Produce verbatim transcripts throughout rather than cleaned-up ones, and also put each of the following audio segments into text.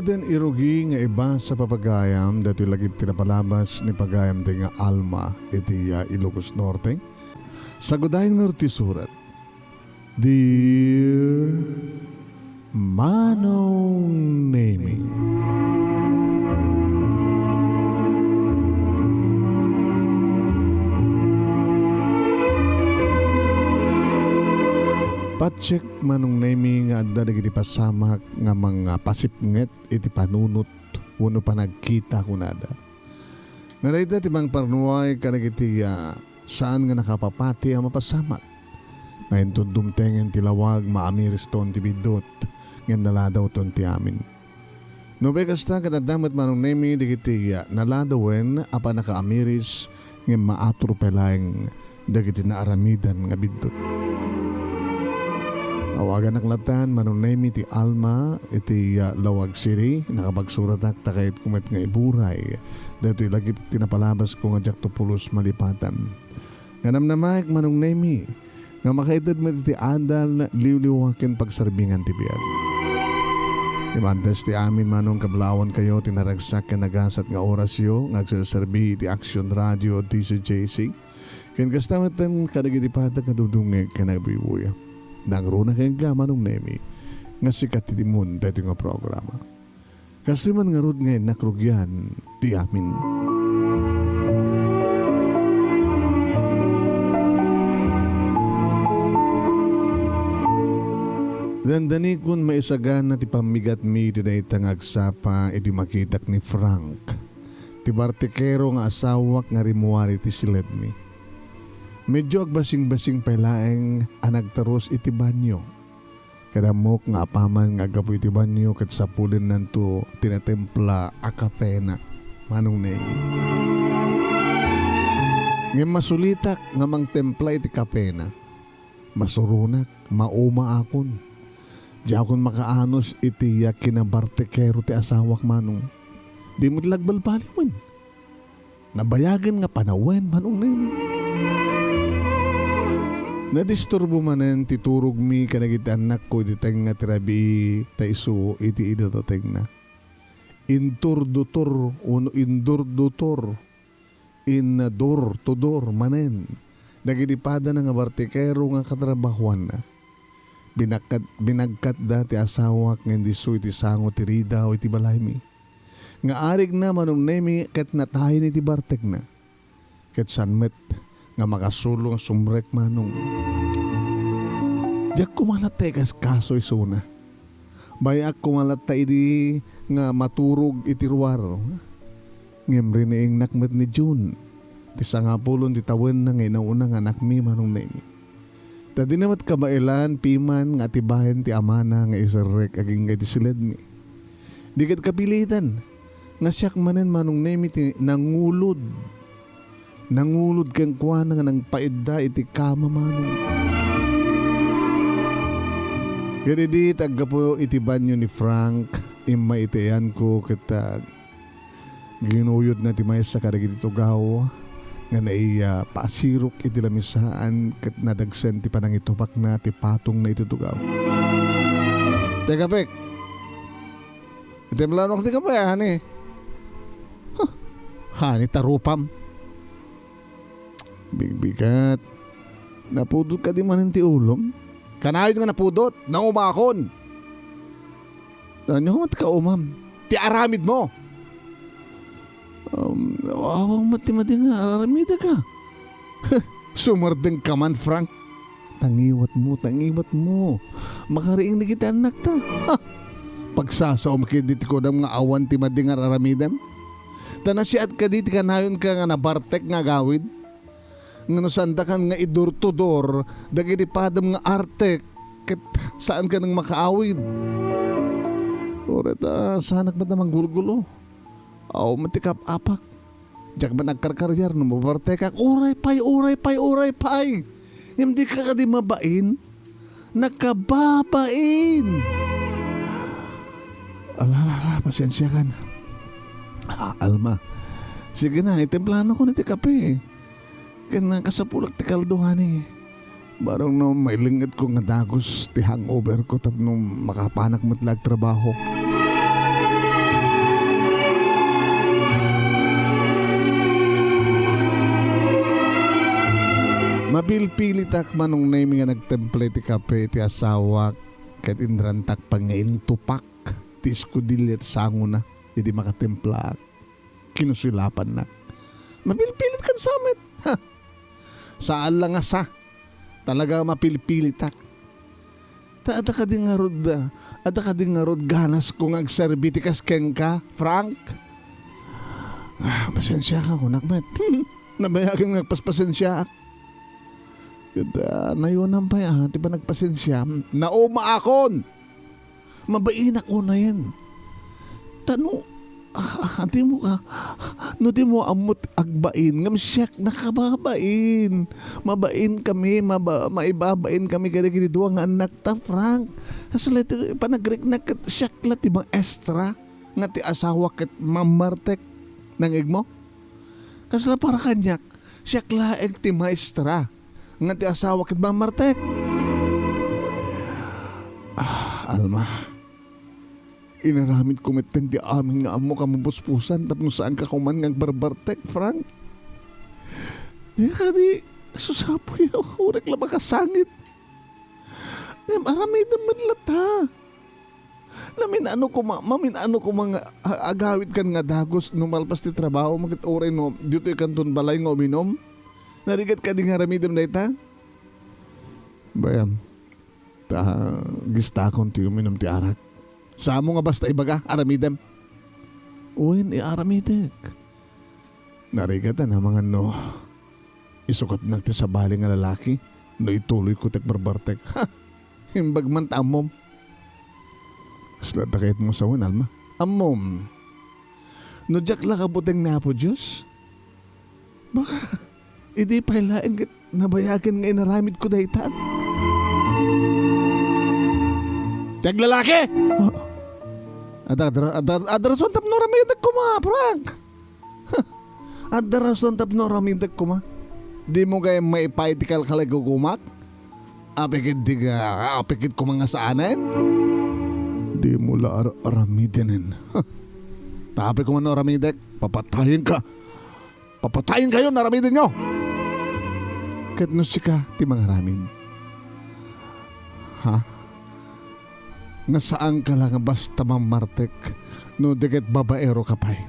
Den irugi nga ibasa pagayam daytoy lagip ti napalabas ni pagayam ti nga Alma iti, ah, Ilocos Norte. Sagudayen ngarud ti surat. Dear Manong Nemi. Patiek, Manong Nemi, nga adda dagiti pasamak nga mangpasipnget iti panunot wenno panagkita kunada. Nga dayta ti mangparnuay kadagiti, ah, saan nga nakapapati a mapasamak. Nga inton dumtengen ti lawag, maamiriston ti biddut, ngem naladawton ti amin. No kasta, ket adda met Manong Nemi dagiti, ah, naladawen a pannakaamiris ngem maatro pay laeng dagiti naaramidan nga biddut. Awaganak lattan Manong Nemi ti Alma iti, ah, Laoag City. Nakapagsuratak ta kayatko met nga iburay daytoy lagip ti napalabasko nga diakto pulos malipatan. Nga namnamaek Manong Nemi nga makaited met iti adal, liwliwa ken pagsarbingan ti biag. Imantes ti amin, Manong, kablawankayo ti naragsak ken nagasat nga orasyo nga agserserbi iti Action Radio D C J C. Ken kasta metten kadagiti patag nga dudungngeg ken agbuybuya. Nangruna kenka, Manong Nemi, nga sika ti dimon daytoy nga programa. Kastoy man ngarud nga innak rugian ti amin. Dandanikon maisagana ti pammigatmi iti dayta nga agsapa idi makitak ni Frank, ti bartikero nga asawak nga rimmuar iti siledmi. Medyo agbasingbasing pay laeng a nagtarus iti banio. Ket ammok nga apaman nga aggapu iti banio ket sapulennanto ti natempla a kapena, Manong Nemi. Ngem masulitak nga mangtempla iti kapena. Masuronak, maumaakon. Diakon makaanus iti, ah, kinabartekero ti asawak, Manong. Di met la agbalbaliwen. Nabayagen nga panawen, Manong Nemi. Nadisturbo manen ti turogmi kadagiti annakko iti tengnga ti rabii ta isu iti idata tengnga. Inturdutor wenno indurdutor, in door to door manen dagiti padana nga bartikero nga katrabahoanna. Binakkat-, binagkatda ti asawak nga indisso iti sango ti ridaw iti balaymi. Nga arigna, Manong Nemi, ket natayen iti bartekna. Ket saan met nga makasulo nga sumrek, Manong. Diak koma latta ikaskaso isuna. Bay-ak koma latta idi nga maturog iti ruar. Ngem riniingnak met ni June, ti sangapulo ti tawenna nga inauna nga anakmi, Manong Nemi. Ta dina met kabaelan piman nga atibayen ti amana nga iserrek agingga iti siledmi. Di ket kapilitan nga siak manen, Manong Nemi, ti nangulod. Nangulod kenkuana nga nangpaidda iti kama, Manong. Ket idi ti aggapu iti banio ni Frank, immay iti ayanko ket, ah, ginuyodna ti maysa kadagiti tugaw nga naiya paasirok iti lamisaan ket nadagsen ti panangitupakna ti patongna iti tugaw. Teka, pek! Itemplano ti kape, honey. Huh, honey, tarupam. Bigbigat. Napudot kadi manen ti ulom? Kanayon nga napudot, naumakon. Ania met kaumam? Ti aramidmo. Um, awan met ti madi nga aramidek. Sumardengka man, Frank. Tangiwatmo, tangiwatmo. Makariing dagiti annakta. Ha! Pagsasaom kadi ti kunam nga awan ti madi nga ar-aramidem? Ta nasiat kadi ti kanayonka nga nabartek nga agawid? Nga no saandakan nga i-door to door dagiti padam nga artek, ket saanka nang makaawid. Uray ta saanak met a manggulgulo. Awan met ti kaap-apak. Diak met nagkarkariar no mabartekak. Uray pay, uray pay, uray pay. Ngem dika kadi mabain? Nakababain. Ala, ala, ala, pasiensiakan. Ah, Alma. Sige na, itemplano ko na ti kape. Ken kasapulak ti kaldo, honey. Barang no mailengetko nga dagus ti hangover ko tapno makapanak met la agtrabaho. Napilpilitak, Manong Nemi, nga nagtemple ti kape ti asawak, ket inrantak pay nga intupak ti eskudilia ti sangona idi makatemplaak. Kinusilapannak. Mapilpilit kan samet. Ha! Saan la nga sa. Talaga mapilpilitak. Ta adda kadi ngarud, ah, adda kadi ngarud ganas ko nga agserbi ti kas kenka, Frank? Ah, pasensiaka, kunak met. Nabayagen nga agpaspasensiaak. Ket, ah, nayonam pay, ah, ti panagpasensia. Naumaakon! Mabainak unayen. Ta no, ah, ah, dimo ka, no dimo ammo ti agbain, ngem siak nakababain. Mabain kami, maba-, maibabain kami kadagiti dua nga annakta, Frank. Kasla ti panagriknak ket siak la ti maestra nga ti asawa ket mammartek. Nangegmo? Kasla para kaniak, siak laeng ti maestra nga ti asawa ket mammartek. Ah, Alma, inaramidko metten ti amin nga ammok a mabusbusan tapno saanka koman nga agbarbartek, Frank. Di kadi, susapoy, urek la makasangit. Ngem aramidem met latta. Namin-ano koma, mamin-ano koma nga a-, agawidkan nga dagus no malpas ti trabaho, ket uray no ditoy kanton balay nga uminum? Narigat kadi nga aramidem dayta? Bayam, ta gistakon ti uminum ti arak. Samo nga basta ibaga, aramidem. Wen, iaramidek. Narigat a namangan no isukatnak ti sabali nga lalaki no ituloyko ti agbarbartek. Ha! Imbag man ta ammom. Kasla ta kayatmo sawen, Alma. Ammom. No diak la kabuteng ni Apo Dios, baka idi pay laeng ket nabayagen nga inaramidko dayta. Ti aglalaki! Ah. Adda, adda, adda, adda rason tapno aramidek koma, Frank. Adda rason tapno aramidek koma. Dimo gayam maipaay ti kalkalikukumak? Apikit di ka, apikit koma nga saanen? Dimo la ar-, aramidenen. Tapay koma no aramidek, papatayenka. Papatayenkayo no aramidenyo. Ket no sika ti mangaramid. Ha? Nga saanka la nga basta mammartek no di ket babaeroka pay.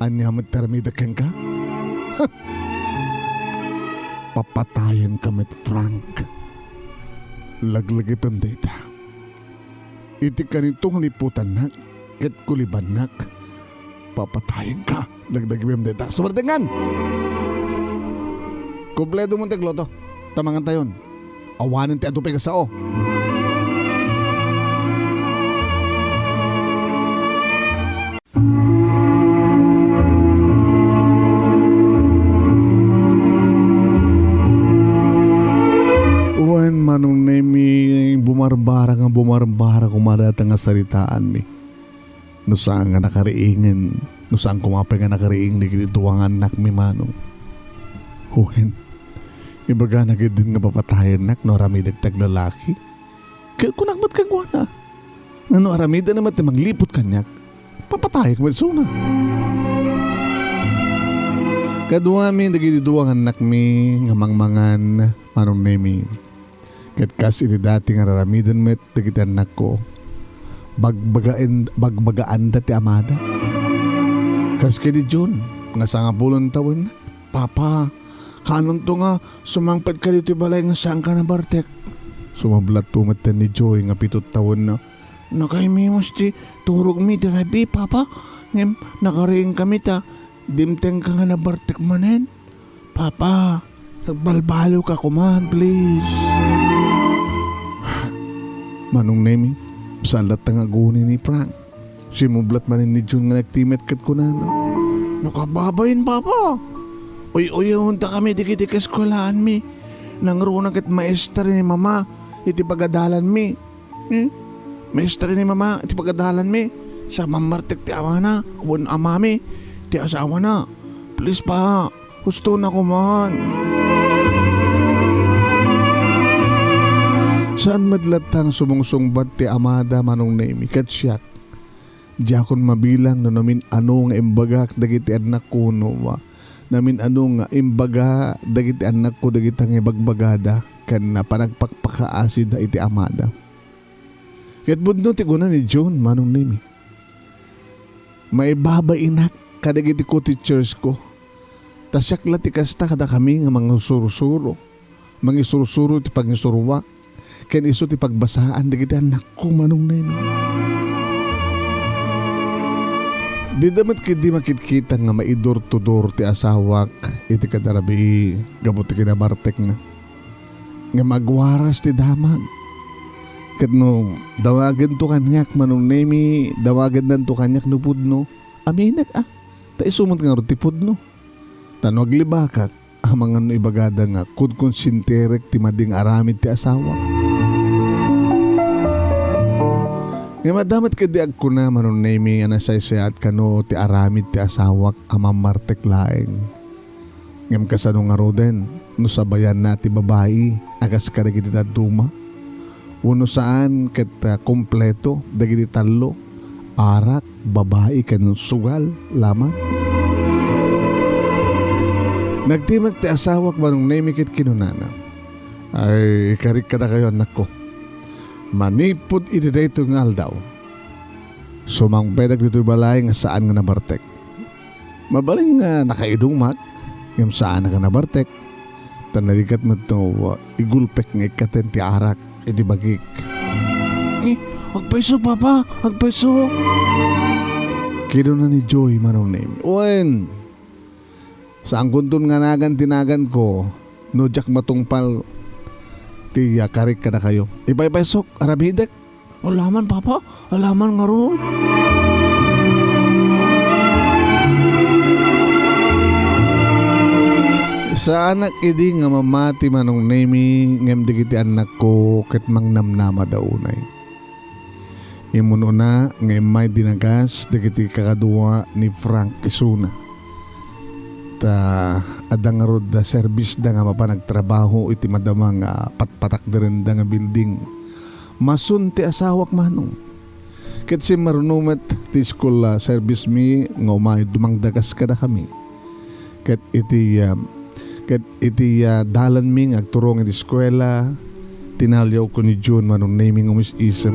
Ania met ti aramidek kenka? Papatayenka met, Frank. Laglagipem dayta. Iti kanito nga liputannak ket kulibannak, papatayenka. Laglagipem dayta. Sumartengan! Kumpleto mo ti agluto. Ta mangantayon. Awanen ti adu pay nga sao. Wen, Manong Nemi, bumarbara nga bumarbara koma dayta nga saritaanmi. No saan nga nakariingen, no saan koma pay nga nakariing dagiti dua nga annakmi, Manong. Wen, ibagana ketdin nga papatayennak no aramidek ti aglalaki. Ket kunak met kenkuana, nga no aramidna met ti mangliput kaniak, papatayek met isuna. Kaduami dagiti dua nga annakmi nga mangmangan, Manong Nemi. Ket kas iti dati nga ar-aramiden met dagiti annakko, bagbagaen-, bagbagaanda ti amada. Kas ken ni Jun, nga sangapulo nga tawenna, "Papa, kaanonto nga sumangpetka ditoy balay nga saanka nabartek?" Sumablatto metten ni Joy nga pito tawenna. "Nakaimimos ti turogmi iti rabii, Papa. Ngem nakariingkami ta dimtengka nga nabartek manen. Papa, agbalbaliwka koman, please." Manong Nemi, saan latta nga aguni ni Frank. Simublat manen ni Jun nga nagtimet ket kunana, "Nakababain, Papa. Uy-uyawentakami dagiti kaeskuelaanmi. Nangruna ket maestra ni Mama iti pagadalanmi. Hmm? Maestra ni Mama iti pagadalanmi. Sa mammartek ti amana wen amami ti asawana. Please, Pa." Hustona koman. Saan met latta nga sumungsungbat ti amada, Manong Nemi, ket siak. Diakon mabilang no namin-ano nga imbagak dagiti annakko no, ah, namin-ano nga imbaga dagiti annakko dagita nga ibagbagada ken panagpakpakaasida iti amada. Ket pudno ti kuna ni John, Manong Nemi. Maibabainak kadagiti co-teachers ko. Ta siak la ti kasta kadakami nga mangisursuro. Mangisursuro ti pangisuruak. Ken isu ti pagbasaan dagiti annakko, Manong Nemi. Dida met ketdi makitkita nga maidor-tudor ti asawak iti kadarabii gapu ti kinabartekna. Ngem agwaras ti damag. Ket no dawagento kaniak, Manong Nemi, dawagennanto kaniak no pudno, aminek a, ta isu met ngarud ti pudno. Ta no aglibakak, amangan no ibagada nga kunkonsienterek ti madi nga aramid ti asawak. Ngem adda met ketdi agkuna, Manong Nemi, a nasaysayaat kano ti aramid ti asawak a mammartek laeng. Ngem kasano ngaruden no sabayanna ti babai a kas kadagiti dadduma? Wenno saan ket, ah, kompleto dagiti tallo, arak, babai, ken sugal laman? Nagtimek ti asawak, Manong Nemi, ket kinunana, "Ay, ikarik kadakayo, annakko. Manipud iti daytoy nga aldaw, sumangpetak ditoy balay nga saan nga nabartek. Mabalin nga nakaidumak, ngem saanak a nabartek, ta narigat met no igulpek nga ikkaten ti arak iti bagik." "Eh, agpayso, Papa, agpayso," kinuna ni Joy, Manong Nemi. "Wen, saankonton nga nagan ti naganko no diak matungpal ti, ah, karik kadakayo. Ipaypaysok, aramidek." "Alaman, Papa, alaman ngarud." Saanak idi nga mamati, Manong Nemi, ngem dagiti annakko ket mangnamnamada unay. Immun-una nga immay dinagas dagiti kakadua ni Frank isuna. Ta adda ngarud da serbisda nga mapan agtrabaho iti madama nga patpatakderenda nga building. Masun ti asawak, Manong. Ket simmaruno met ti school, ah, service mi nga umay dumangdagas kadakami. Ket iti, ah, ket iti, ah, dalanmi nga agturong iti eskuela, tinaliawko ni June, Manong Nemi, nga umis-isem.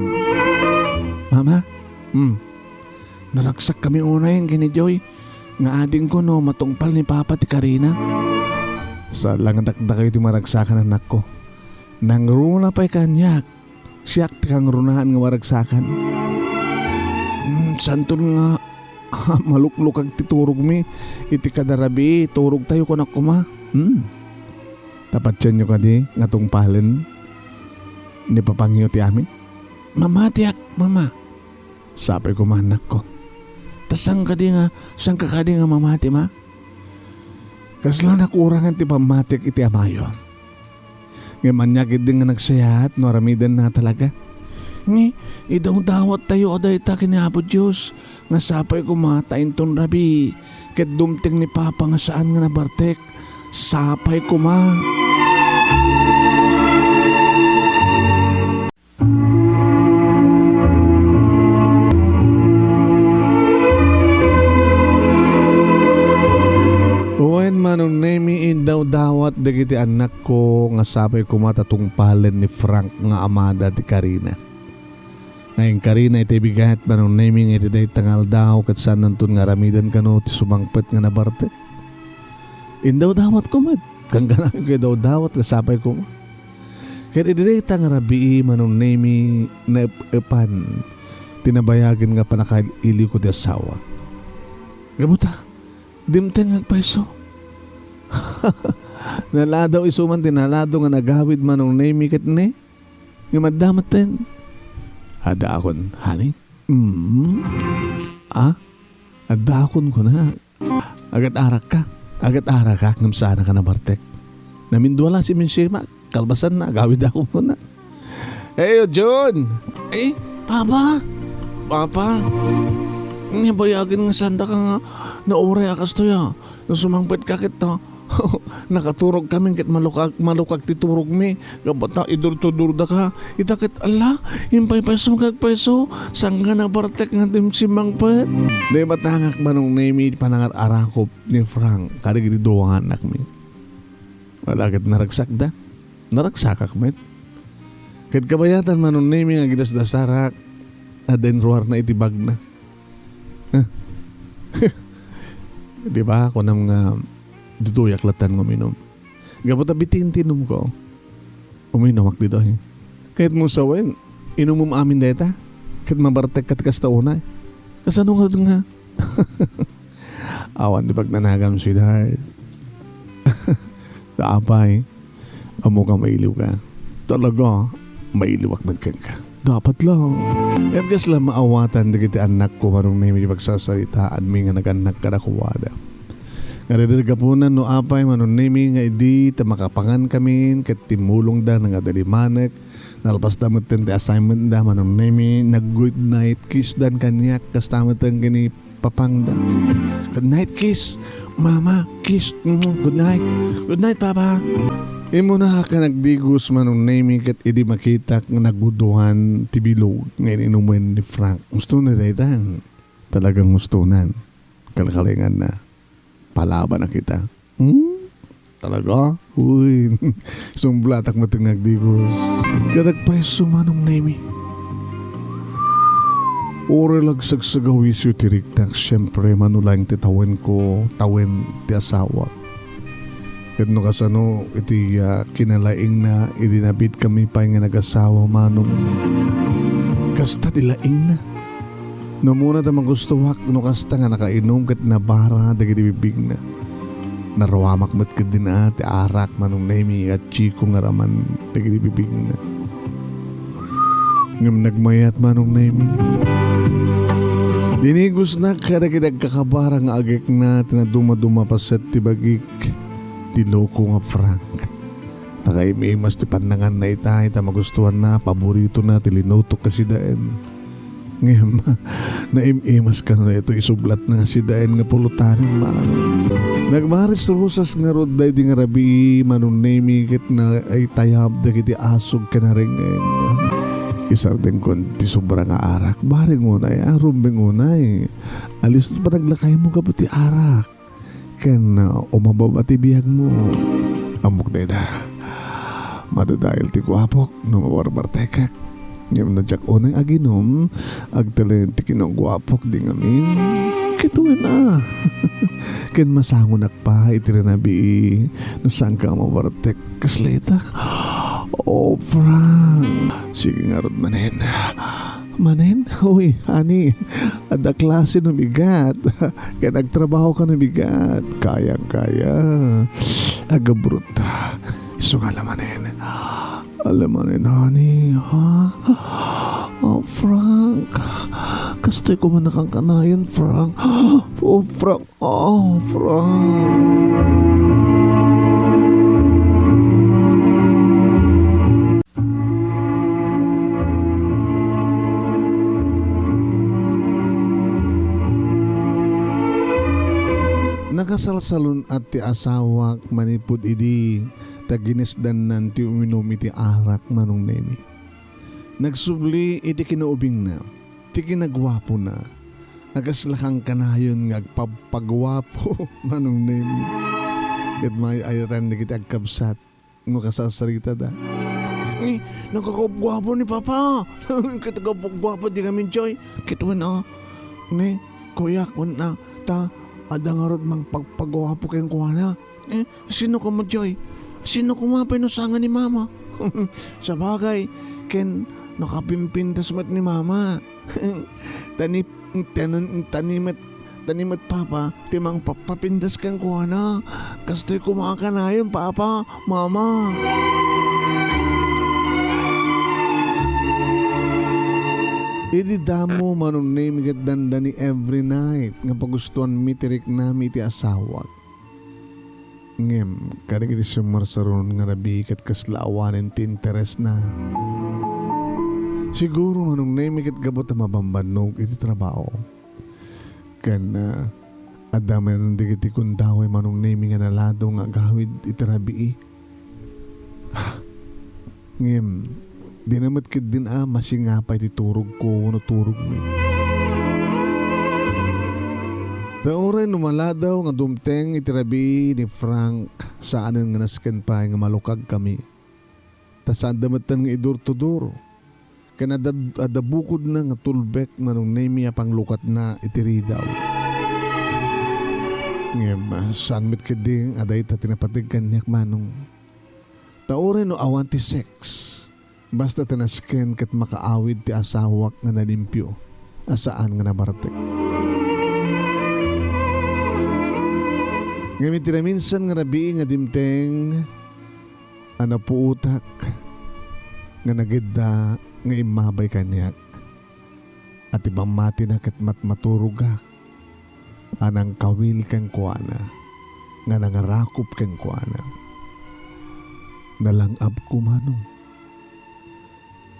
"Mama, hmm, naragsakkami unay ken ni Joy nga adingko no matungpal ni Papa ti karina." "Saan la nga dakdakayo ti maragsakan, annakko. Nangruna pay kaniak. Siak ti kangrunaan nga maragsakan." "Hmm, santon nga maluklukag ti turogmi iti kadarabii, turogtayo," kunak koma. "Hmm. Ta patienyo kadi nga tungpalen ni papangiyo ti amin?" "Mamatiak, Mama." "Sapay koma, annakko. Ta saan kadi nga, saanka kadi nga mamati, Ma?" "Kasla nakurangan ti pammatiek iti amayo. Ngem ania ketdi nga nagsayaat no aramidenna talaga? Ni, idawdawattayo a dayta ken ni Apo Dios nga sapay koma ta inton rabii ket dumteng ni Papa nga saan nga nabartek. Sapay koma." Wen, Manong Nemi, indawdawat dagiti annakko nga sapay koma ta tungpalen ni Frank nga amada ti karina. Nga inkarina iti bigat, Manong Nemi, nga iti dayta nga aldaw ket saannanton nga aramiden kano ti sumangpet nga nabartek. Indawdawatko met. Kangganayonko idawdawat nga sapay koma. Ket idi dayta nga rabii, Manong Nemi, naep-epan ti nabayagen nga pannakail-iliwko ti asawa. Gapu ta, dimteng nga agpayso. Naladaw isu man ti naladaw nga nagawid, Manong Nemi, ket ne, nga madda metten. Addaakon, honey? Mm. Ah? Addaakon, kuna. Agat-arakka. Agat-arakak ngem saanka nabartek. Namindua la simensimak. Kalpasanna, agawidakon kuna. Eyo, John! Eh, Papa? Papa? Nabayagen nga saandaka nga nauray a kastoy a. No sumangpetka ket ta, Nakaturogkami ket malukag, malukag ti turogmi. Gapu ta idurdurdaka. Ita ket, ala, impaypayso nga agpayso. Saan nga nabartek nga dimsimmangpet? Naibatangak, Manong Nemi, panangar-arakop ni Frank kadagiti dua nga annakmi. Ala ket naragsakda. Naragsakak met. Ket kabayatan, Manong Nemi, nga agidasdasarak, adda inruarna iti bagna. Huh. Di ba, kunam nga, ditoyak latta nga uminum. Gapu ta bitin ti inumko, uminumak ditoy. Kayatmo sawen, inumem amin dayta? Ket mabartekka ti kasta unay. Kasano ngarud nga? Awan ti pagnanagam, sweetheart. Ta apay, ammok a mailiwka. Talaga, mailiwak met kenka. Dapat lang. Ket kasla maawatan dagiti annakko, Manong Nemi, ti pagsasaritaanmi nga nagannak kadakuada. Nga daydi gapuna, no apay, Manong Nemi, nga idi ta makapangankamin ket timmulongda nga adda limanek, nalpasda metten ti assignmentda, Manong Nemi, nag-good night kissdan kaniak, kasta metten ken ni papangda. Good night, kiss. Mama, kiss. Mm, good night. Good night, Papa. Immunak a nagdigos, Manong Nemi, ket idi makitak nga nagudoan ti bilog nga in-inumen ni Frank. Gusto na daytan. Talagang gusto nan. Kalkalingan na. Palaban na kita. Hmm? Talaga? Uy, sumblatak met nga agdigos. Kadagpay sumanong Nemi. Uray lagsagsaga wisyo ti riknak, siempre, manulaeng ti tawenko, tawen ti asawa. Ket no kasano iti, ah, kinalaingna, idi nabiit kami pay nga nagasawa, manong. Kasta ti laingna. No umuna ta magustuak no kasta nga nakainum ket nabara dagiti bibigna. Naruamak met ketdin a ti arak, Manong Nemi, a Chico nga raman dagiti bibigna. Ngem nagmayat, Manong Nemi. Dinigosnak kadagiti agkakabara nga agekna ti nadumaduma paset ti bagik ti loko nga Frank. Nakaim-imas ti pannanganna ita, ita magustuanna, paboritona ti linutok a sidaen. Ngem, naim-imas kano ita isublatna nga sidaen nga pulutan, Manong. Nagmaris-rusas ngarud daydi nga rabii, Manong Nemi, ket naitayab dagiti asog ken narengneng. Isardengkon ti sobra nga arak. Bareng unay, a, rumbeng unay. Alisno ti panaglakaymo gapu ti arak. Ken, uh, umababa ti biagmo. Ammok dayta. Madadael ti guapok no mabarbartekak. Ngem no diak unay aginum, agtalek ti kinaguapok di ngamin. Ket wen a. Ken masangonak pay iti rinabii no saanka a mabartek. Kasla ita. Oh, Frank. Sige ngarud manen. Manen? Uy, honey, adda klase no bigat. Ken agtrabaho ka no bigat. Kayang-kaya. Agabrot. Isu nga alamanen. Alamanen, honey, ha? Oh, Frank. Kastoy ko man nakankanayon, Frank. Oh, Frank. Oh, Frank. Nakasalsalun-at ti asawak manipud idi ta ginisdannan ti uminum iti arak, Manong Nemi. Nagsubli iti kinaubingna, ti kinaguapona, a kasla kankanayon nga agpagpaguapo, Manong Nemi. Ket maay-ayatan dagiti agkabsat no kasasaritada. Ni, nagkaguapguapo ni Papa. Ket nagkaguapguapo di kami, Joy. Ket wen a. Ni, kuyak, wen a. Ta, adda ngarud mangpagpaguapo kenkuana. Eh, sino koma, Joy? Sino koma pay no saan nga ni Mama? Sabagay, ken nakapimpintas met ni Mama. Tani, tani, tani met, tani met Papa, ti mangpapapintas kenkuana. Kastoy koma a kanayon, Papa, Mama. Idi damo, Manong Nemi, ket dandani every night nga pagustuanmi ti riknami iti asawak. Ngem, kadagiti summarsarunon nga rabii ket kasla awanen ti interesna. Siguro, Manong Nemi, ket gapu ta mabambannog iti trabaho. Ken, ah, Adda manen dagiti gundaway, Manong Nemi, nga naladaw nga agawid iti rabii. Ngem, dina met ketdin a masingapay ti turogko wenno turogmi. Ta uray no maladaw nga dumteng iti rabii ni Frank, saanen nga nasken pay nga malukagkami. Ta saanda metten nga idurtudor. Ken adda, adda bukodna nga tulbek, Manong Nemi, a panglukatna iti ridaw. Ngem, ah, saan met ketdi a dayta ti napateg kaniak, Manong. Ta uray no awan ti sex, basta ti nasken ket makaawid ti asawak nga nalimpio a saan nga nabartek. Ngem iti naminsan nga rabii nga dimteng, a napuotak nga nagidda nga immabay kaniak, a ti pammatina ket matmaturogak a nangkawil kenkuana, nga nangarakop kenkuana. Nalang-abko, Manong.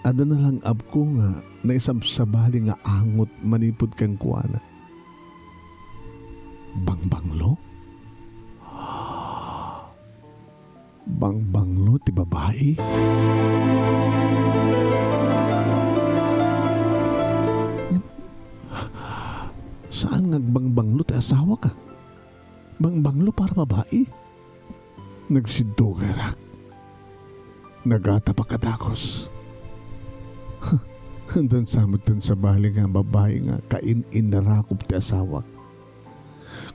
Adda nalang-abko nga naisabsabali nga angot manipud kenkuana. Bangbanglo? Bangbanglo ti babai? Saan nga agbangbanglo ti asawak a? Bangbanglo para babai? Nagsidugayrak. Nagatapak a dakos. Haanten sa met ti sabali nga babai nga kain-innarakop ti asawak.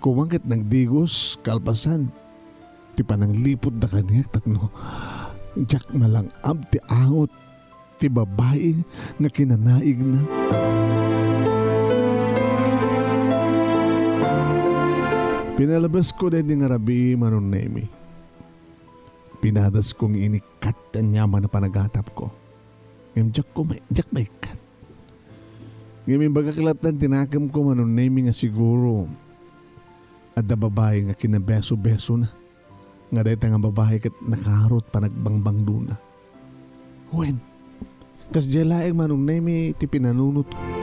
Kuman ket nagdigos, kalpasan, ti panangliputda kaniak tapno diak malang-ab ti angot ti babai nga kinanaigna. Pinalabesko daydi nga rabii, Manong Nemi. Pinadasko nga inikkat ti aniaman a panagatapko. Ngem diak ko may, diak maikkat. Ngem imbagak latta ti nakemko, Manong Nemi, nga siguro adda babai nga kinabeso-besona, nga dayta nga babai ket nakarot panagbangbangdona. Wen, kasdiay laeng, Manong Nemi, ti pinanunotko.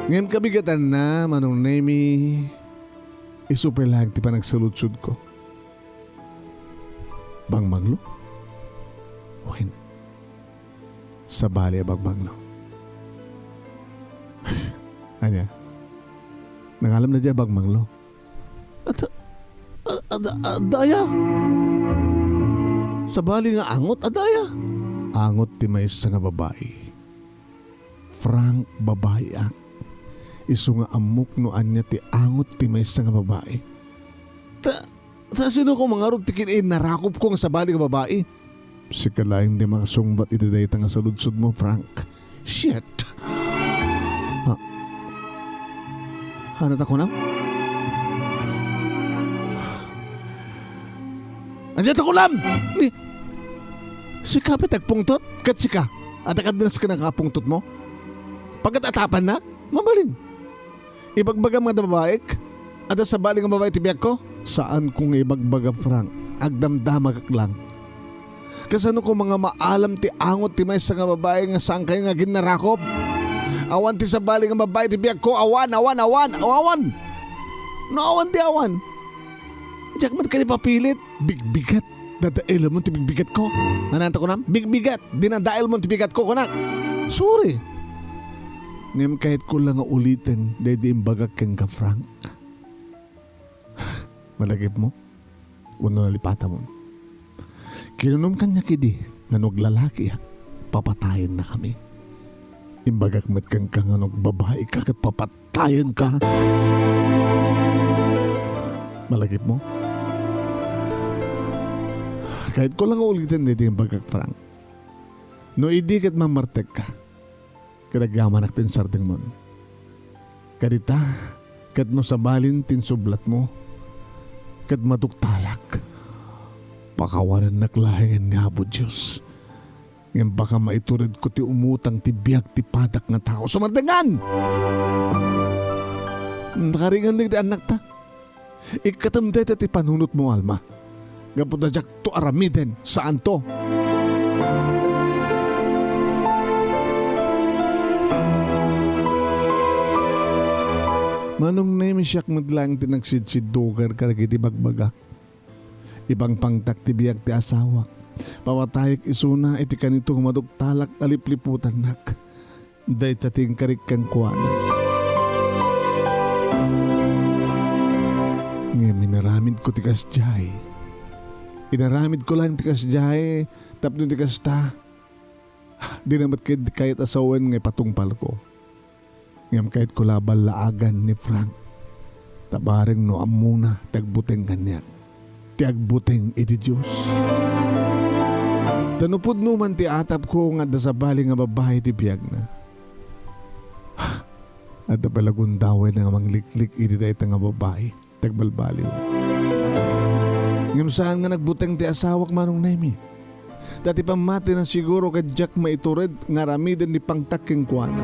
Ngem kabigatanna, Manong Nemi, isu pay laeng ti panagsaludsodko. Bangbanglo? Wen, sabali a bangbanglo. Ania? Nangalamna diay bangbanglo? Ad-, ad-, ad-, adda aya? Sabali nga angot, adda aya? Angot ti maysa nga babai. Frank, babaiak. Isu nga ammok no ania ti angot ti maysa nga babai. Ta, ta sino ko mangarud ti kin-, innarakopko nga sabali nga babai? Sika laeng ti makasungbat iti dayta nga saludsodmo, Frank. Shit! Ha? Ania ta kunam? Ania ta kunam? Ni, sika pay ti agpungtot? Ket sika, adda kadi nasken a pungtotmo? Pagatapannak? Mabalin. Ibagbagam nga adda babaik? Adda sabali nga babai ti biagko? Saanko nga ibagbaga, Frank. Agdamdamagak lang. Kasano ko nga maalam ti angot ti maysa nga babai nga saankayo nga aginarakop? Awan ti sabali nga babai ti biagko. Awan, awan, awan, awan! No awan ti awan, diak met kadi papilit. Bigbigat. Dadaelmo ti bigbigatko. Ania ta kunam? Bigbigat. Dinadaelmo ti bigatko, kunak. Sorry. Ngem kayatko la nga uliten daydi imbagak kenka, Frank. Malagipmo? Wenno nalipatamon? Kinunom kaniak idi nga no aglalakiak, papatayennakami. Imbagak met kenka nga no agbabaika ket papat-, tayenka. Malagipmo? Kayatko la nga uliten daydi imbagak, Frank. No idi ket mamartekka, ket agyamanak ti insardengmon. Kadita, ket no sabalin ti insublatmo, ket maduktalak, pakawanennak laengen ni Apo Dios. Ngem baka maituredko ti umutang ti biag ti padak nga tao. Sumardengan! Nakaringan dagiti annakta. Ikkatem dayta ti panunotmo, Alma. Gapu ta diakto aramiden, saanto. Manong Nemi, siak met laeng ti nagsidsidduker kadagiti bagbagak. Ipangpangtak ti biag ti asawak. Pawatayek isuna iti kanito nga maduktalak a lipliputannak. Dayta ti inkarik kenkuana. Ngem inaramidko ti kasdiay. Inaramidko laeng ti kasdiay tapno ti kasta, dina met kayat a sawen nga ipatungpalko. Ngem kayatko la ballaagan ni Frank. Ta bareng no ammona ti agbuteng kaniak, ti agbuteng iti Dios. Ta no pudno man ti atapko nga adda sabali nga babbai ti biagna, adda pay la gundawayna nga mangliklik iti dayta nga babbai. Ti agbalbaliw. Ngem saan nga nagbuteng ti asawak, Manong Nemi. Ta ti pammatina siguro ket diak maitured nga aramiden ti pangtak kenkuana.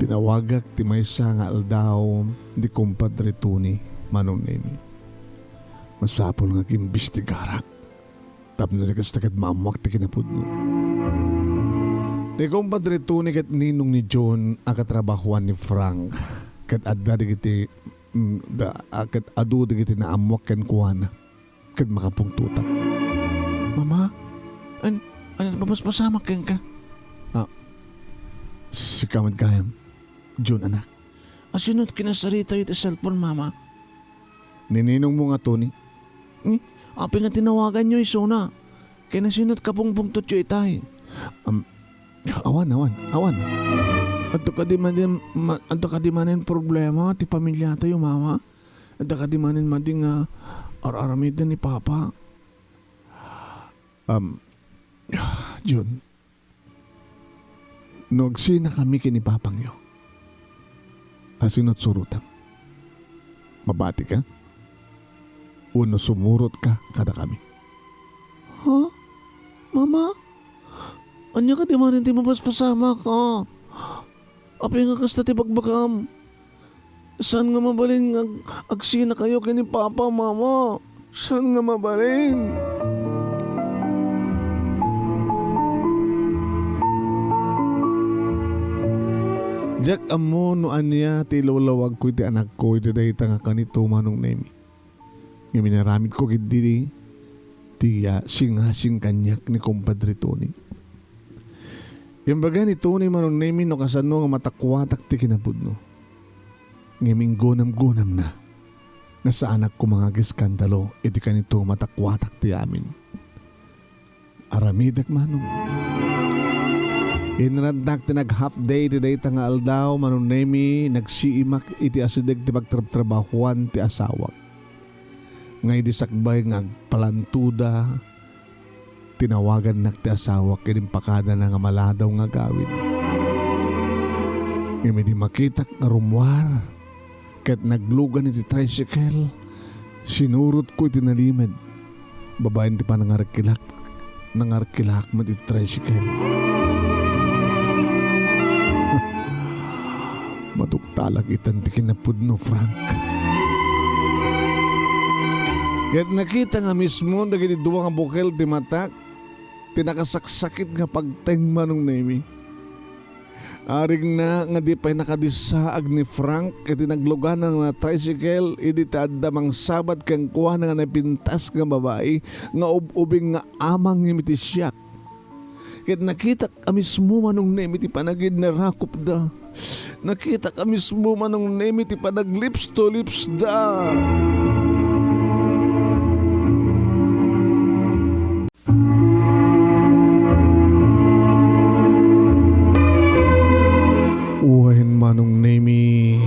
Tinawagak ti maysa nga aldaw ni Kumpadre Tony, Manong Nemi. Masapul nga agimbestigarak tapno di kasta ket maammoak ti kinapudno. Ni Kumpadre Tony ket ninong ni John a katrabahoan ni Frank, ket adda dagiti, mm, da-, a, ket adu dagiti naammoak kenkuana, ket makapungtotak. "Mama, an-, an-, mapaspasamak kenka?" "Ah, sika met gayam, John, anak." "Asino ti kinasaritayo iti cellphone, Mama?" "Ni ninongmo nga Tony." "Ni, apay nga tinawaganyo isuna? Ken asino ti kapungpungtotyo itay?" "Am, awan, awan, awan." "Adda kadi manen, ma-, adda kadi manen problema ti pamiliatayo, Mama? Adda kadi manen madi nga ar-aramiden ni Papa?" "Am, John, no agsinakami ken ni Papangyo, asino ti surotam? Mabatika? Wenno sumurotka kadakami?" "Ha? Mama? Ania kadi manen ti mapaspasamak, ha? Apay nga kasta ti bagbagam? Saan nga mabalin nga ag-, agsinakayo ken ni Papa, Mama? Saan nga mabalin?" Diak ammo no ania ti ilawlawagko iti anakko iti dayta nga kanito, Manong Nemi. Ngem inaramidko ketdi ti, ah, singasing kaniak ni Kumpadre Tony. Imbaga ni Tony, Manong Nemi, no kasano nga matakuatak ti kinapudno. Ngem inggunamgunamna nga saanak koma nga agiskandalo iti kanito matakuatak ti amin. Aramidek, Manong. Inradnak ti nag-half day ti dayta nga aldaw, Manong Nemi, nagsiimak iti asideg ti pagtrabtrabahoan ti asawak. Nga idi sakbay nga agpalantoda, tinawagannak ti asawak ken impakadana nga maladaw nga agawid. Ngem idi makitak nga rummuar, ket naglugan iti tricycle, sinurotko iti nalimed. Babaen ti panangarkilak, nangarkilak met iti tricycle. Maduktalak itan ti kinapudno, Frank. Ket nakita nga mismo dagiti dua nga bukel ti matak ti nakasaksakit nga pagteng, Manong Nemi. Arigna nga di pay nakadissaag ni Frank iti nagluganna nga tricycle idi ta adda mangsabat kenkuana nga napintas nga babai nga ub-ubing nga amang ngem iti siak. Ket nakitak a mismo, Manong Nemi, ti panaginarakupda. Nakitak a mismo, Manong Nemi, ti panaglips to lips da. Wen, Manong Nemi,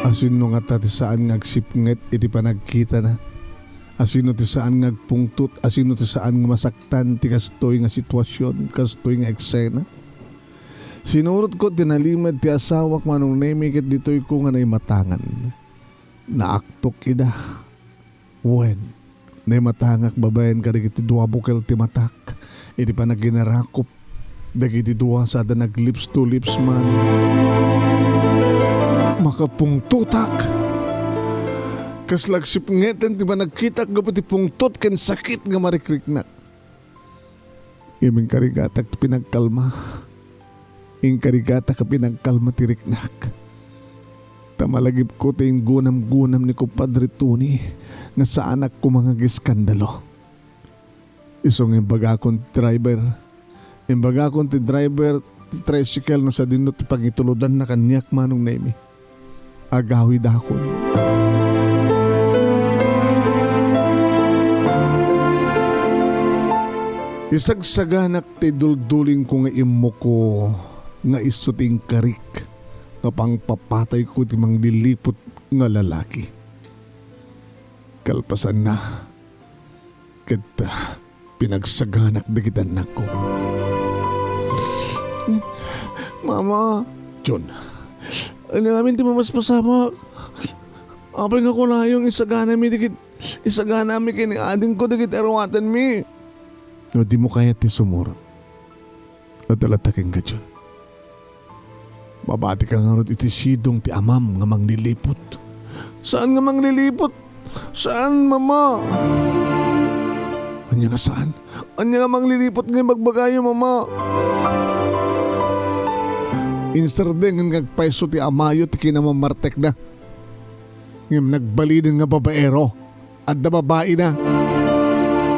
asino ngata ti saan nga agsipnget iti panagkitana? Asino ti saan nga agpungtot? Asino ti saan nga masaktan ti kastoy nga situasion, kastoy nga eksena? Sinurotko ti nalimed ti asawak, Manong Nemi, ket ditoyko nga naimatangan. Naaktok ida. Wen, naimatangak babaen kadagiti dua bukel ti matak iti panaginarakop dagiti dua sada nag-lips to lips man. Makapungtotak. Kasla agsipngeten ti panagkitak gapu ti pungtot ken sakit nga marikriknak. Ngem inkarigatak ti pinagkalma. Inkarigata a pinagkalma ti riknak. Ta malagipko ti inggunamgunam ni Kumpadre Tony nga saanak koma nga ageskandalo. Isu nga imbagakon ti driver. Imbagakon ti driver ti tricycle no sadino ti pangitulodanna kaniak, Manong Nemy. Agawidakon. Isagsaganak ti duldulingko nga immoko nga isu ti inkarik nga pangpapatayko ti mangliliput nga lalaki. Kalpasanna, ket, ah, pinagsaganak dagiti annakko. Mama. John. Ania ngamin ti mamaspasamak? Apay nga kunayo nga isaganami dagit-, isaganami ken ni adingko dagiti aruatenmi? No dimo kayat ti sumurot, adda latta kenka, John. Mabatika ngarud iti sidong ti amam nga mangliliput. Saan nga mangliliput? Saan, Mama? Ania nga saan? Ania nga mangliliput nga ibagbagayo, Mama? Insardeng nga agpayso ti amayo ti kinamamartekna. Ngem nagbalinen nga babaero. Adda babaina.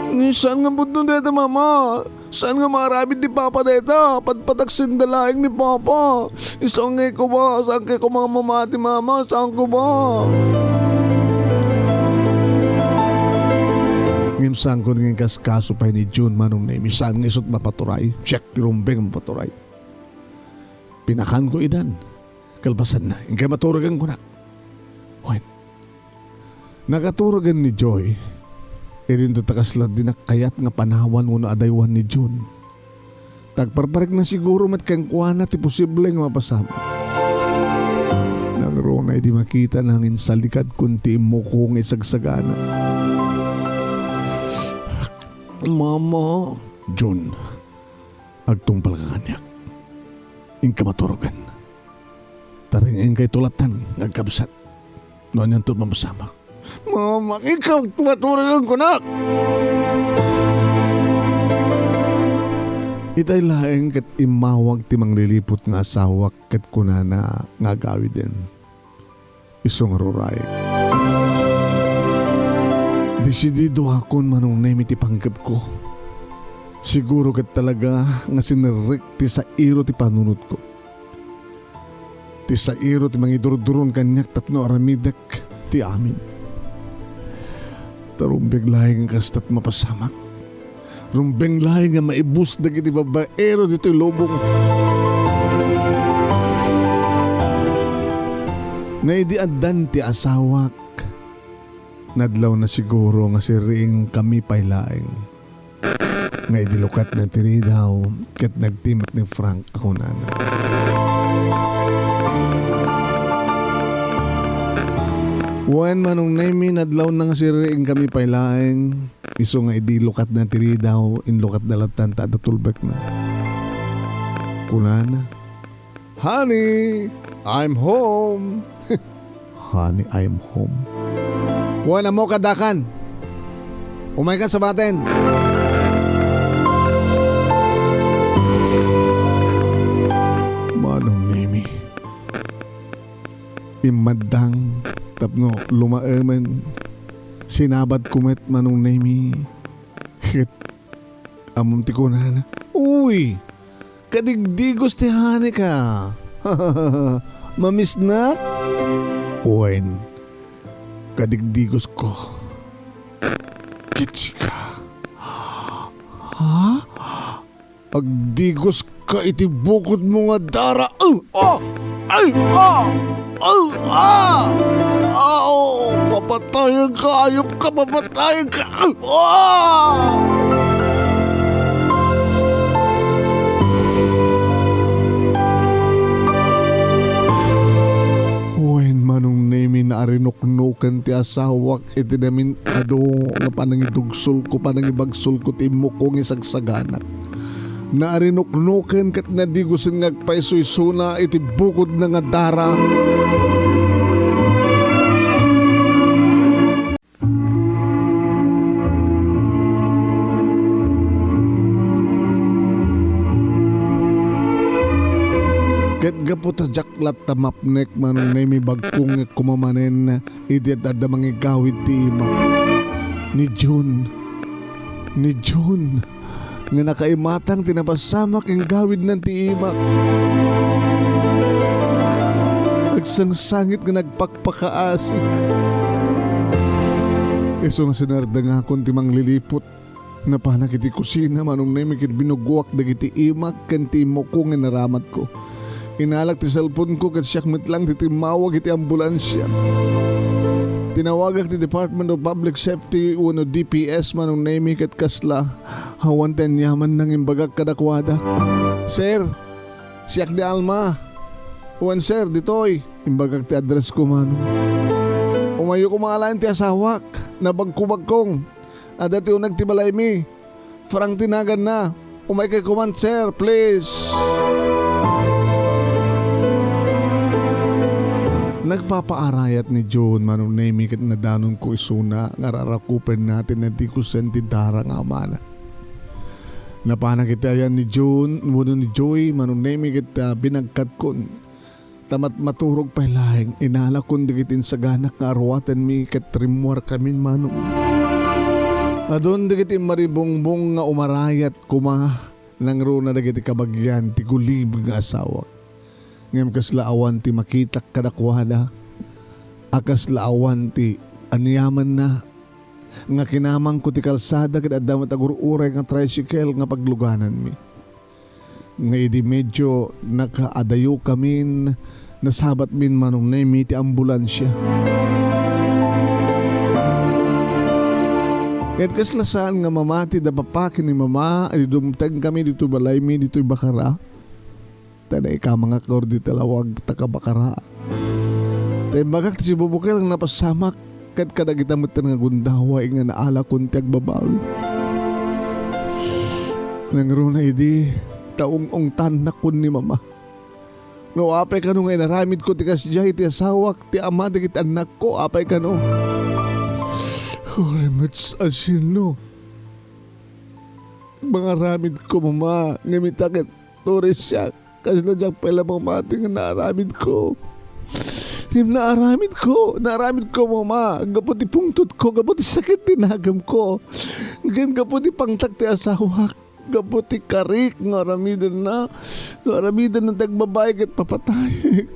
Ni saan nga pudno dayta, Mama? Saan nga maaramid ni Papa dayta? Patpatak senda laeng ni Papa. Isu nga koma, saan kay koma mamati, Mama? Saan koma? Ngem saan ko nga inkaskaso pay ni June, Manong Nemy, saan nga isut' mapaturay. Siak ti rumbeng mapaturay. Pinakanko idan. Kalpasanna, inkay maturogen kunak. Wen, nakaturogen ni Joy, idinto ta kasla dinak kayat nga panawan wenno adaywan ni June. Ta agparparikna siguro met kenkuana ti posible nga mapasamak. Nangruna idi makitana nga insalikadkon ti immoko nga isagsagana. Mama. June, agtungpalka kaniak. Inka maturogen. Ta reng-engkayto lattan nga agkabsat no anianto mapasamak. Mama, inka maturogen kunak! Itay laeng ket immawag ti mangliliput nga asawak ket kunana nga agawiden. Isu nga ruray. Desididoakon, Manong Nemy, ti panggepko. Siguro ket talaga nga sinerrek ti sairo ti panunotko. Ti sairo ti mangidurduron kaniak tapno aramidek ti amin. Ta rumbeng laeng nga kasta ti mapasamak. Rumbeng laeng nga maibus dagiti babaero ditoy lubong. Nga idi addan ti asawak, nadlawna siguro nga sirreengkami pay laeng. Nga idi lukatna ti ridaw, ket nagtimek ni Frank a kunana, "Wen, Manong Nemy, nadlawna nga sirreengkami pay laeng." Isu nga idi lukatna ti ridaw, inlukatna lattan ta adda tulbekna. Kunana, "Honey, I'm home." "Honey, I'm home." Wen, ammok, addakan. Umaykan sabaten. Manong Nemy. Immaddang tapno lumaemen. Sinabatko met, Manong Nemy. Ket ammom ti kunana, "Uy, kadigdigos ti hanika." Mamisnak? Wen, kadigdigosko. Kitsika. Ha? Agdigoska iti bukodmo nga dara. Ah! Ah! Ay! Ah! Ah! Ah! Ah! Oh! Papatayenka, ayupka, papatayenka! Ah! Ah! Wen, Manong Nemy, naarinuknoken ti asawak iti namin-ado nga panangidugsolko, panangibagsolko ti immokko nga isagsaganak. Naarinuknoken ket nadigosen nga agpayso isuna iti bukodna nga dara. Puta, diak latta mapnek, Manong Nemi, bagko nga kumamanen iti adda mangigawid ti imak. Ni June. Ni June. Nga nakaimatang ti napasamak, inggawidnan ti imak. Agsangsangit nga nagpakpakaasi. Isu nga sinardengakon ti manglilipot. Napanak iti kusina, Manong Nemi, ket binugoak dagiti imak ken ti immuko nga inaramatko. Inalak ti cellphone-ko ket siak met lang ti timmawag iti ambulansia. Tinawagak ti Department of Public Safety wenno D P S, Manong Nemi, ket kasla, awan ti aniamanna nga imbagak kadakuada. "Sir, siak ni Alma." "Wen, sir, ditoy." Imbagak ti address-ko, Manong. "Umayyo koma alaen ti asawak. Nabagkubagkong. Adda ti uneg ti balaymi. Frank ti naganna. Umaykay koman, sir, please." Nagpapaarayat ni June, Manong Nemi, ket nadanonko isuna nga rarakupenna ti nadikusen ti dara nga amana. Napanak iti ayan ni June wenno ni Joy, Manong Nemi, ket, ah, binagkatkon. Ta mat-, maturog pay laeng, inalakon dagiti insaganak nga aruatenmi ket rimmuarkamin, Manong. Adun dagiti immaribungbong nga umarayat koma, nangruna dagiti kabagian ti gulib nga asawak. Ngem kasla awan ti makitak kadakuada, a kasla awan ti aniamanna, nga kinamangko ti kalsada ket adda met agur-uray nga tricycle nga paglugananmi. Nga idi medyo nakaadayokamin, nasabatmin, Manong Nemi, ti ambulansia. Ket kasla saan nga mamati da papa ken ni mama, idi dumtengkami ditoy balaymi ditoy Bacara. Ta naikamangak nga ordi ti lawag ta kabakara. Ta imbagak ti sibubukel nga napasamak, ket kadagita met nga gundaway nga naalakon ti agbabawi. Nangruna idi, ta ung-ungtannak kun ni mama. No apay kano nga inaramidko ti kasdiay ti asawak, ti ama dagiti annakko, apay kano? Uray met a sino? Mangaramidko, mama, ngem ita ket uray siak. Kasla diak pay la mamati nga naaramidko. Ngem naaramidko, naaramidko, mama, gapu ti pungtotko, gapu ti sakit ti nagemko. Ngem gapu ti pangtak ti asawak, gapu ti karik nga aramidenna, nga aramidenna ti agbabawi ket papatayek.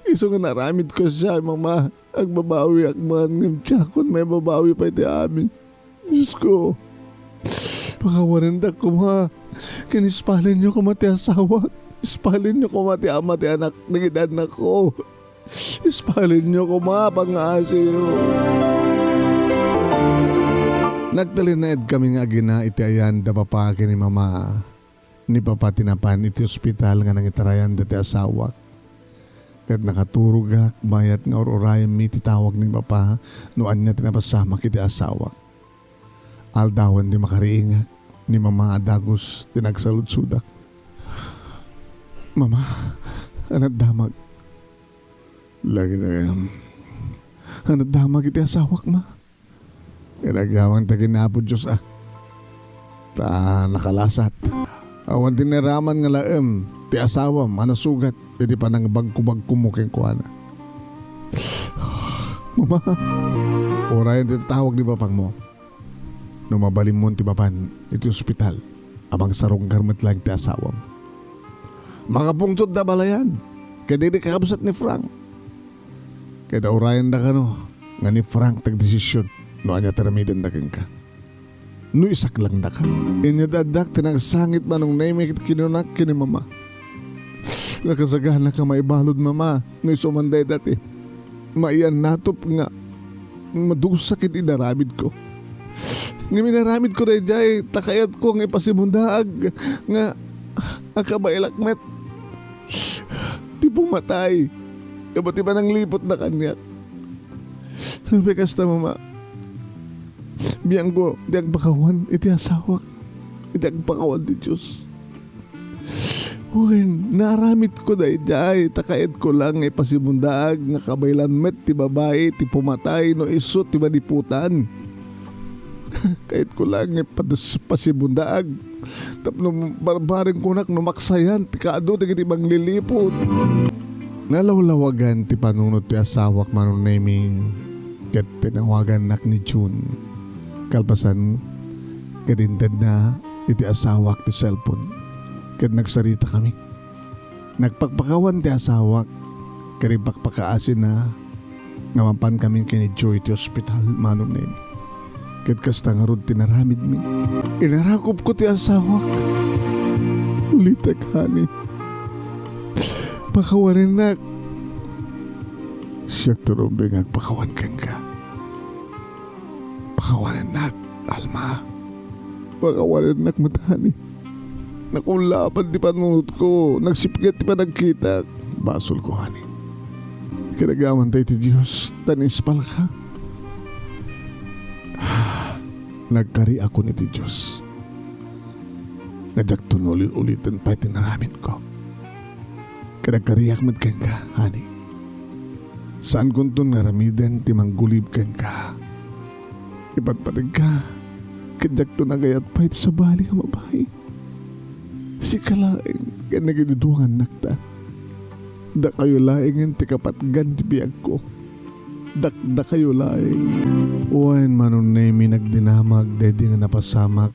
Isu nga naaramidko siak, mama. Agbabawiak man, ngem diakon maibabawi pay ti amin. Diosko, pakawanendak koma, ken ispalenyo koma ti asawak, ispalenyo koma ti ama ti anak dagiti annakko. Ispalenyo koma, pangngaasiyo. Nagtalinaedkami nga agina iti ayan da papa ken ni mama. Ni Papa ti napan iti ospital nga nangitarayanda ti asawak. Ket nakaturogak bayat nga ur-urayenmi ti tawag ni Papa no ania ti napasamak iti asawak. Aldawen ti makariingak, ni Mama a dagus ti nagsaludsodak. "Mama, ana't damag?" Lagi na yan. "Ana't damag iti asawak, Ma?" Ket agyamankami ken Apo Dios, a, ta nakalasat. Awan ti nairaman nga laem ti asawam a nasugat iti panangibagkubagkomo kenkuana. Mama, urayen ti tatawag ni papangmo. No mabalinmon ti mapan iti ospital, a mangsarungkar met laeng ti asawam. Makapungtotda balayan, ket idi kakabsat ni Frank. Ket urayenda kano nga ni Frank ti agdesisyon no ania ti aramidenda kenka. No isaklangdaka. Inyat addak ti nagsangit manong Nemi ket kinunak ken ni Mama, "Nakasaganaka maibalud, Mama, no isu man dayta ti maiyannatop nga madusa ket inaramidko. Ngem inaramidko daydiay ta kayatko nga ipasimudaag nga akabailak met ti pumatay gapu ti panangliputna kaniak." Nupay kasta, Mama, biangko ti agpakawan iti asawak iti agpakawan ti Dios. Wen, naaramidko daydiay ta kayatko lang nga ipasimudaag nga kabaelan met ti babai ti pumatay no isu ti madiputan. Kayatko lang nga ipadas-, pasimudaag tapno barbareng kunak no maksayan ti kaadu dagiti mangliliput. Nalawlawagan ti panunot ti asawak, Manong Nemi, ket tinawagannak ni June. Kalpasan, ket intedna iti asawak ti cellphone, ket nagsaritakami. Nagpakpakawan ti asawak, ket impakpakaasinna nga mapan kami ken ni Joy iti ospital, Manong Nemi. Ket kasta ngarud ti naramidmi. Inarakupko ti asawak. Ulitek, honey. Pakawanennak. Siak ti rumbeng nga agpakawan kenka. Pakawanennak, Alma. Pakawanennak met, honey. Nakullaban ti panunotko, nagsipnget ti panagkitak. Basolko, honey. Kinagaman tayo ti Diyos, ta naispalka. Nagkariakon iti Diyos. Nga diakto no ulit-uliten pay ti naramidko. Ket agkariak met kenka, honey. Saankonton nga aramiden ti manggulib kenka. Ipatpategka, ket diakto nagayat pay ti sabali nga babai. Sika laeng ken dagiti dua nga annakta. Dakayo laengen ti kapatgan ti biagko. Dakdakayo laeng. Wen, Manong Nemi, nagdinamag daydi nga napasamak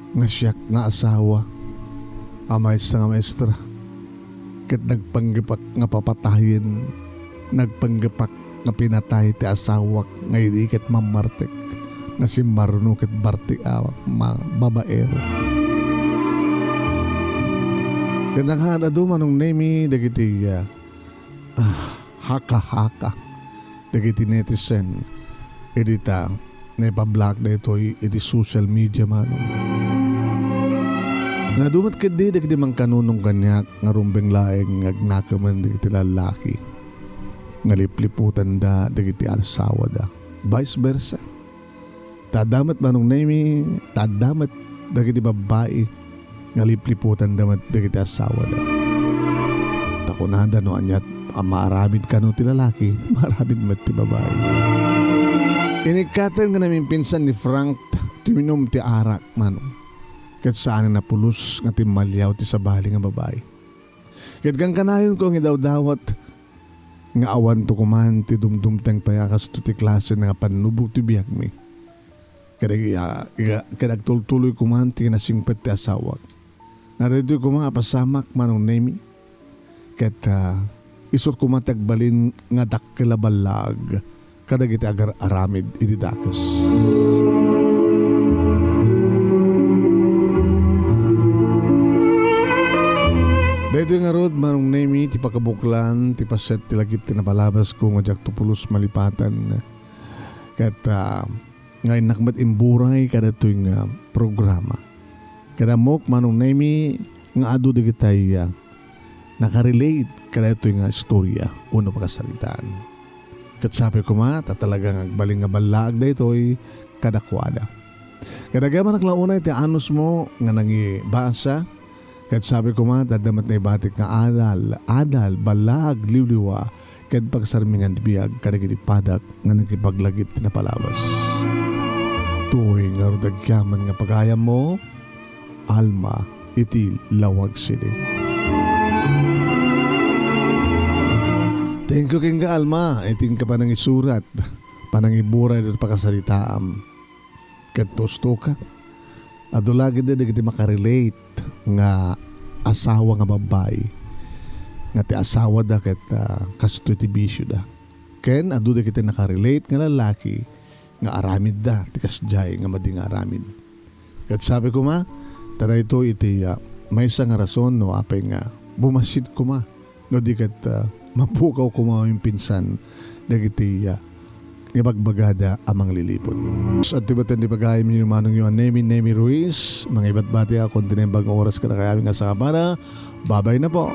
nga siak nga asawa a maysa nga maestra, ket nagpanggepak nga papatayen, nagpanggepak nga pinatay ti asawak nga idi ket mammartek nga simmaruno ket bartek a ma-, babaero. Ket nakaad-adu, Manong Nemi, dagiti, ah, ah, haka-haka dagiti netizen idi ta naipablaak daytoy iti social media, Manong. Nga adu met ketdi dagiti mangkanunong kaniak nga rumbeng laeng nga agnakemen dagiti lallaki nga lipliputanda dagiti asawada. Vice versa. Ta adda met, Manong Nemi, ta adda met dagiti babbai nga lipliputanda met dagiti asawada. Ta kunada no aniat a maaramid kano ti lalaki, maaramid met ti babai. Inikkaten nga namimpinsan ni Frank ti uminum ti arak, Manong. Ket saanen a pulos nga timmaliaw ti sabali nga babai. Ket kankanayonko nga idawdawat nga awanto koman ti dumdumteng pay a kasto ti klase nga pannubog ti biagmi. Ket ag-, ag-, ket agtultuloy koman ti kinasingpet ti asawak. Nga daytoy koma a pasamak, Manong Nemi. Ket, ah, isut' koma ti agbalin nga dakkel a ballaag kadagiti agar-aramid iti dakes. Daytoy ngarud, Manong Nemi, ti pakabuklan ti paset ti lagip ti napalabasko nga diakto pulos malipatan. Ket, ah, nga innak met imburay kadatoy nga programa. Ket ammok, Manong Nemi, nga adu dagitay, ah, nakarelate kadatoy nga istorya wenno pakasaritaan. Ket sapay koma, ta talaga nga agbalin nga ballaag daytoy kadakuada. Ket agyamanak la unay ti anusmo nga nangibasa, ket sapay koma, ta adda met naibatik nga adal, adal, ballaag, liwliwa, ket pagsarmingan ti biag kadagiti padak nga nakipaglagip ti napalabas. Toy ngarud agyaman nga pagayammo, Alma, iti Lawag City. Thank you kenka, Alma, iti inka panangisurat, panangiburay ditoy pakasaritaam. Ket tusto ka. Adu la gid dagiti makarelate nga asawa nga babbai nga ti asawada ket, ah, kastoy ti bisioda. Ken adu dagiti nakarelate nga lalaki nga aramidda ti kasdiay nga madi nga aramid. Ket sapay koma, ta daytoy iti, ah, maysa nga rason no apay nga bumasit koma no di ket, ah, mapukaw koma maminsan dagiti, ah, ibagbagada a mangliliput. Sa ti baten di pagayam ni manong yo a Nemi, Nemi Ruiz, mangibatbati ako ti naimbag nga oras kadakayamin nga sangabana. Babay na po.